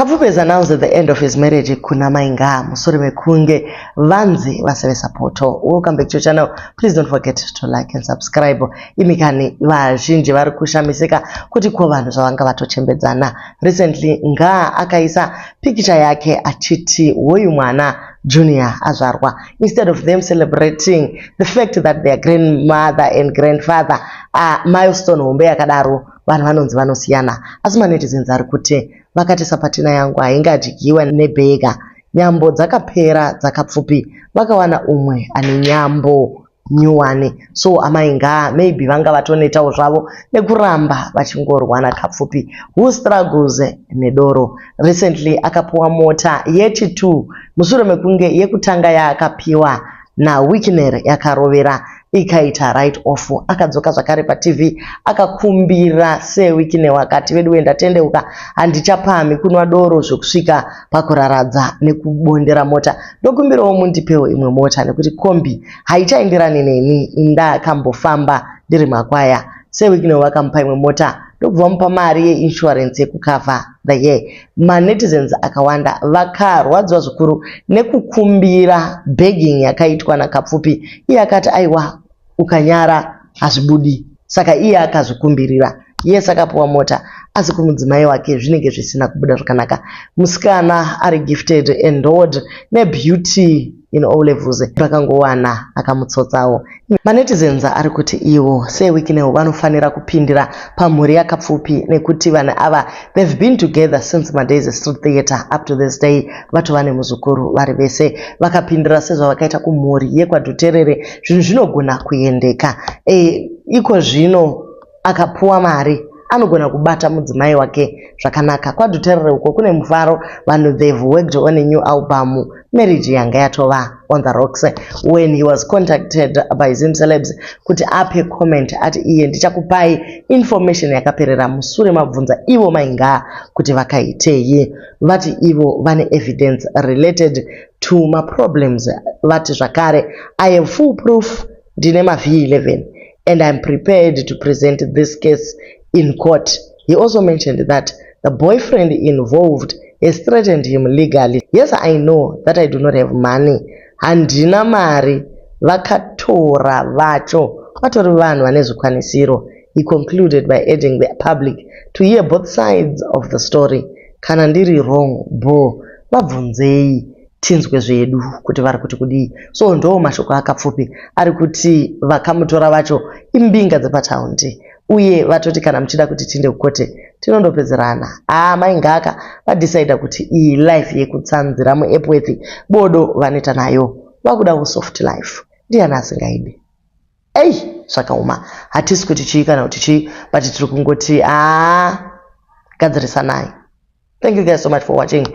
Kapfupi has announced the end of his marriage kuna Mai Ngaa mushure mekunge vanzi vasevesa poto. Welcome back to your channel. Please don't forget to like and subscribe. Imi kani vazhinji vari kushamisika kuti ko vanhu zvavanga vatochembedzana. Recently Ngaa akaisa pikicha yake achiti hoyu mwana Junior azvarwa. Instead of them celebrating the fact that their grandmother and grandfather are milestone hombe yakadaro, vanhu vanonzi vanosiyana. Asi manetizens ari kuti vakati sapatina yangu haingadyiwa nebhega. Nyambo dzakapera dzakapfupi vakawana umwe ane nyambo nyuwani. So amai Ngaa maybe vanga vatonetawo zvavo nekuramba vachingorwa naKapfupi who struggles nedoro. Recently akapiwa mota yechi2 mushure mekunge yekutanga yaakapiwa naWicknell yakarovera ikaita write off. Akadzoka zvakare paTV akakumbira seWicknell akati veduwe ndatendeuka handichapamhi kunwa doro zvekusvika pakuraradza nekubondera mota. Ndokumbirawo mundipewo imwe mota nekuti kombi haichaenderani neni ndakambofamba ndiri makwaya. SeWicknell vakamupa imwe mota ndokubva vamupa mari yeinsurance yekukavha the year. Manetizens akawanda vakarwadziwa zvikuru nekukumbira begging yakaitwa naKapfupi. Iye akati aiwa ukanyara hazvibudi. Saka iye akazvikumbirira. Yes akapiwa mota asi kumudzimai wake zvinenge zvisina kubuda zvakanaka. Musikana ari gifted endowed nebeauty in all levels akangowana akamutsotsawo. Manetizens ari kuti ivo seWicknell vanofanira kupindira pamhuri yaKapfupi nekuti vanhu ava they've been together since madays street theatre up to this day vatova nemuzukuru vari vese vakapindira sezvavakaita kumhuri yekwaDhuterere zvinhu zvinogona kuendeka. Iko zvino akapuwa mari anogona kubata mudzimai wake zvakanaka. KwaDhuterere uko kune mufaro vanhu they've worked on a new album marriage yanga yatova on the rocks when he was contacted by Zim Celebs kuti ape comment ati iye ndichakupai information yakaperera mushure mabvunza ivo Mai Ngaa kuti vakaitei. Vati ivo vane evidence related to maproblems vati zvakare I have full proof ndine maV11 and I'm prepared to present this case in court. He also mentioned that the boyfriend involved has threatened him legally. Yes, I know that I do not have money. Handina mari vakatora vacho vatori vanhu vane zvikwanisiro. He concluded by urging the public to hear both sides of the story. Kana ndiri wrong, bo vabvunzei tinzwe zvedu kuti vari kuti kudii. So ndo mashoko akapfupi ari kuti vakamutora vacho imbinga dzepataundi uye vatoti kana muchida kuti tiende kukote tinondopedzerana. Haa Mai Ngaa vadhisaidha kuti iyi life yekutsanzira muEpworth bodo vanoita nayo vakudawo soft life. Ndiani asingaidi? Ei zvakaoma hatisi kuti chii kana kuti chii but tiri kungoti haa gadzirisanai. Thank you guys so much for watching.